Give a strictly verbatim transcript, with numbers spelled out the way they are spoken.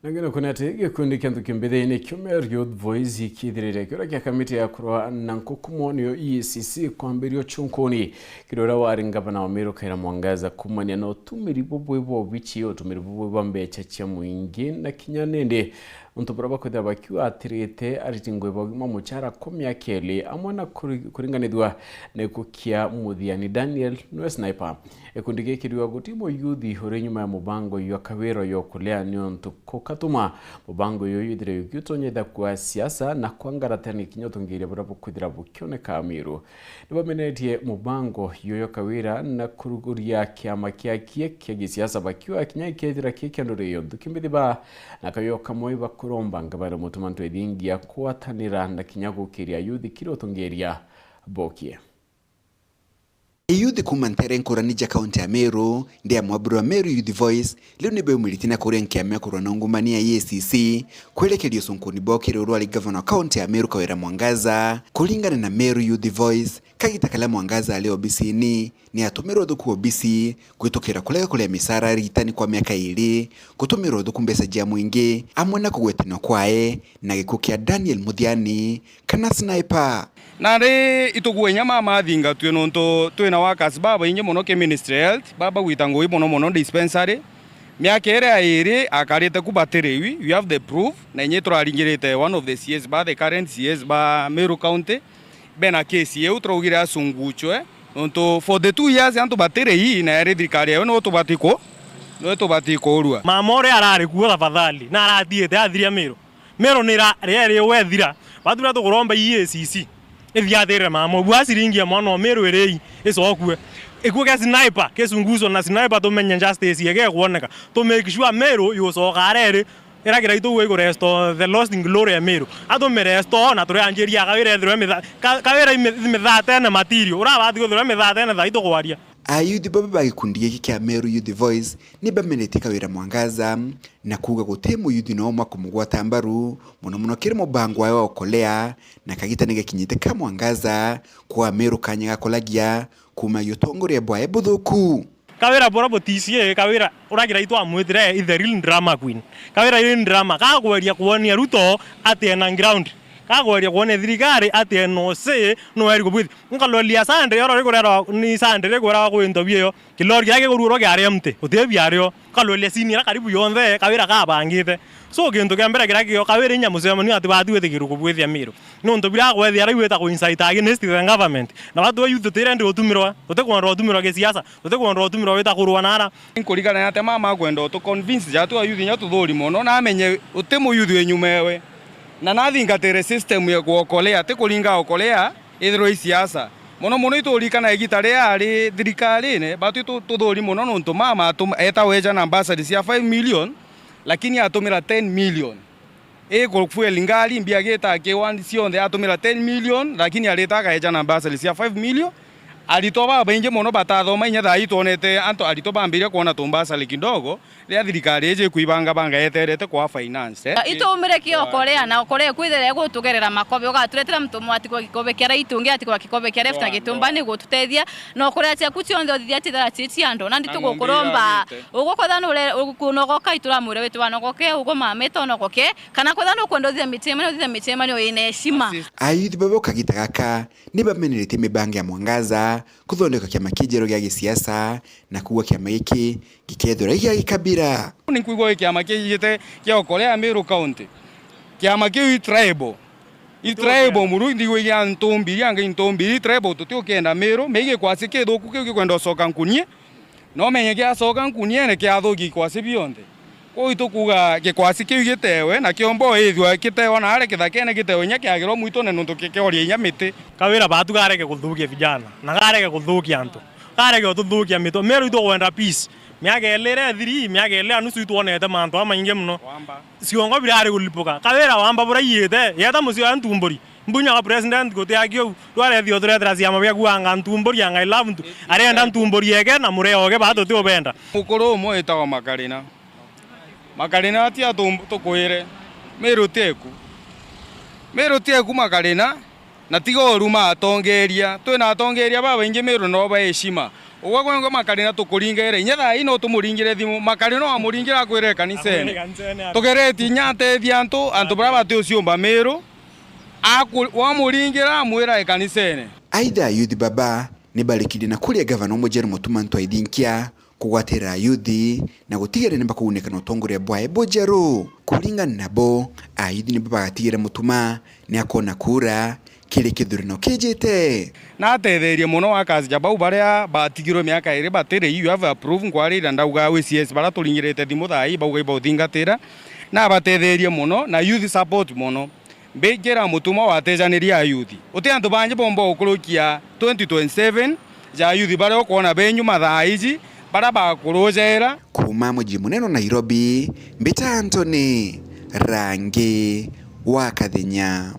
Na ngina kwona ati gikundi kia nthuki mbithi ni kio Meru Youth Voice kiithirire kiura kia kamiti ya kurwa na nkukumo niyo E A C C kwambiria uchunkuni kiri uria wari ngavana wa Meru Kawira Mwangaza kuumania na utumiri bubui bwa obichi, utumiri bubui bwa mbecha cia muingi na kinya nindi untu buria bakwithira bakiuga atirite ariti ngugi ba ugima muchara kwa miaka iri amwe na kuri-, kuringanithua na gikuo kia Muthiani Daniel niwe sniper. Gikundi giki kiriuga guti muyuthi uri nyuma ya mubango jwa Kawira jwa kulea niuntu kukatuma mubango juju jwithire jukiutonyetha kwa siasa na kwangaratania kinya utongeria buria bukwithira bukioneka Meru. Nibamenetie mubango juju jwa Kawira na kuruguria kiama kiakie kia gisiasa bakiuga kinya gikethira ki kia nduri iyo nthuki mbithi ba na kayo kamwe bakuromba ngavana Mutuma M'Ethingia kugwatanira na kinya gukiria yuthi kiri utongeria bokie. Youth kuuma nteere nkurani ja kaunti ya Meru, ndi ya mwamburi wa Meru Youth Voice, riu ni beumirite na kuria nkiama ya kurwa na ungumania ya E A C C, kwerekeria ucunkuni bwao kiri uria wari gavana wa kaunti ya Meru Kawira Mwangaza. Kuringana na Meru Youth Voice, kagita karia Mwangaza ari obisini, ni atumirwe uthuku obisi, kwitukira kurega kuria micara aritani kwa miaka iri, gutumirwa uthuku mbeca ja mwingi, amwe na kugwetanwa kwae na gikuo kia Daniel Muthiani kana sniper. Nandi itukuenya mama athingatue nontu twina workers babaingi mono ki ministry ya health, baba gwita ngugi mono mono dispensary. Miaka iria iri akarite ku batiri iu, you have the proof, na inya turaringirite one of the C S ba, the current C S ba Meru County, bena case iu turaugire acunguchwe, nontu forty-two years antu batiri ii, na yari thirikari yayo niwe tubati ku-, niwe tubati kuurua. Mama uria arari kuo tafadhali, na aratiite athiria Meru. Meru ni ira-, rieri wethira, batu biria tukuromba E A C C ithiatirire mama, bua ciringi ya mwana o Meru iri ii, icokue. Gikuo kia sniper, kicungucwe na sniper, tumenye justice yege ikwoneka. Tu make sure Meru yucoka areri, ira Kiraitu uga iku restore the lost glory ya Meru. Atume restore na turianjiria Kawira ethirwe mitha-, Ka-, Kawira imi-, imithatene material, urabati kwithirwa imithatene thaa itukwaria. Ayuthi baba ba gikundi giki kia Meru Youth Voice ni bamenetie Kawira Mwangaza na kuuga guti muyuthi no umwe akumugwata mbaru, mono mono kiri mubango wawe wa ukolea, na kagita ni gakinyite ka Mwangaza kwa Meru kanya ga kulagia kuuma utongoria bwae buthuku. Kawira bura buticiee, Kawira uragira itwamwitire is the real drama queen. Kawira real drama, kagweria kuonia Ruto ati ena ground. Kagweria kuonia thirikari ati ena usi, no eri kubwithia. Nkaloria Sunday, oro rikurerwa ni Sunday, rikurerwa kwinto bieyo. Kilori kiria kigururwa kiari empty, uti biario. Nkaloria sini iria karibu yonthe, Kawira kabangite. So, gintu kia mbere kiria kio, Kawira inya mucemanio ati bati gwitikirwa kubwithia Meru. Nontu biria agwethia riu wita ku incite against the government. Na batu youth tutirendi gutumirwa, tutikwenda gutumirwa gisiasa, tutikwenda gutumirwa wita kurwa nara. Nkurigana ate mama akwenda utu convince jatu ayuthi inya tuthuri mono, na amenye uti muyuthi wi nyuma ewe. Na nathingatire system ya kuokolea, ti kuringa okolea, ithirwa i siasa. Mono mono iturikana igita riria ari thirikarine, batu tu-, tuthuri mono nontu mama atum-, eta weja na bursary cia five million, lakini atumira ten million. I ku fuel ngari, mbia gita ki one cionthe atumira ten million, lakini arita akaeja na bursary cia five million. Aritwa babaingi mono batathoma, inya thaa ii twonete antu aritwa bambiria kwona tumbasari kidogo, riria thirikari iji ikwibangabanga yeterete kwa finance, eh? Ituumire ki okolea, na okolea kwithira igutugerera makobe, ugaturetera muntu umwe atigwa gikobe kia right, ungi atigwa gikobe kia left, na gitumba ni gututethia, na okolea ciaku cionthe uthithia cithera ci cia andu, na nditugukuromba. Ugukwetha nure-, ugukunogoka, ituramwire witwa nogoke, ugumamite onogoke, kana kwetha nukwenda uthithia micemanio, uthithia micemanio ina heshima. Ayuthi baba kagita gaka ni bameneretie mibango ya Mwangaza kuthondeka kiama kijeru gia gisiasa na kuuga kiama giki gikethirwa gia gikabira. Ni nkwigua kiama kijite kia okolea Meru County. Kiama kiu i tribal. I tribal muru, ndigwigia ntumbiri, anga intumbiri, i tribal tutiukenda Meru, meigi kwasi kithuku kiu gikwenda ucoka nkunie. No menye kiacoka nkuniene kiathukia ikwasi bionthe. Kwou itukuuga gikwasi kiu gitewe, na kiomba ithua gitewa naare kithakene, gitewe inya kiagirwa mwitune, nontu kikioria inya miti. Kawira batu kareke kuthukia vijana, na kareke kuthukia antu, kareke ututhukia mitwe. Meru itugwenda peace. Miaka ili irethiri, miaka ili na nusu itwonete mantu jamaingi mono. Ciongo birari kulipuka. Kawira wamba buraiyite, yeta mucii wa ntumburi. Mbunya wa president guti aki uu, rwarethio turetera ciama bia kuanga ntumburi anga I love ntu-, arenda ntumburi eke na mureo oge ba tuti ubenda. Mukuru umwe witagwa Makarina. Makarina atia tu-, tukwire. Miru tieku. Miru tieku Makarina, na tiga uruma atongeria. Twina atongeria babaingi Miru no ba heshima. Ugwe gwengwe Makari na tukuringire, inya thaa ii no tumuringire thimu. Makari no amuringire akwire kanisene. Tugeretie inya atethia antu, antu baria bati uciumba Miru, aku-, wamuringira amwira e kanisene. Aitha ayuthi baba ni barikirie na kuria gavana umujeru Mutuma M'Ethingia kugwatira ayuthi na gutigira ni bakuguneka na utongoria bwae bujeru. Kuringana nabo, ayuthi nibo bagatigira Mutuma ni akoona kura kiri kithurano kijite. Na atetherie mono workers ja bau baria batigirwe miaka iri batiri, you have a proof, nkwarira ndauga wi C S baria turingirite thimu thaa ii bauga ibauthingatira, na abatetherie mono na youth support mono. Mbikira Mutuma watejaniria ayuthi. Uti antu bangi bomba gukurukia twenty twenty-seven ja ayuthi baria ukwona benyu mathaa iji, baria bakurujera. Kuuma muji munene wa Nairobi, mbita Anthony Rangi wa Kathenya.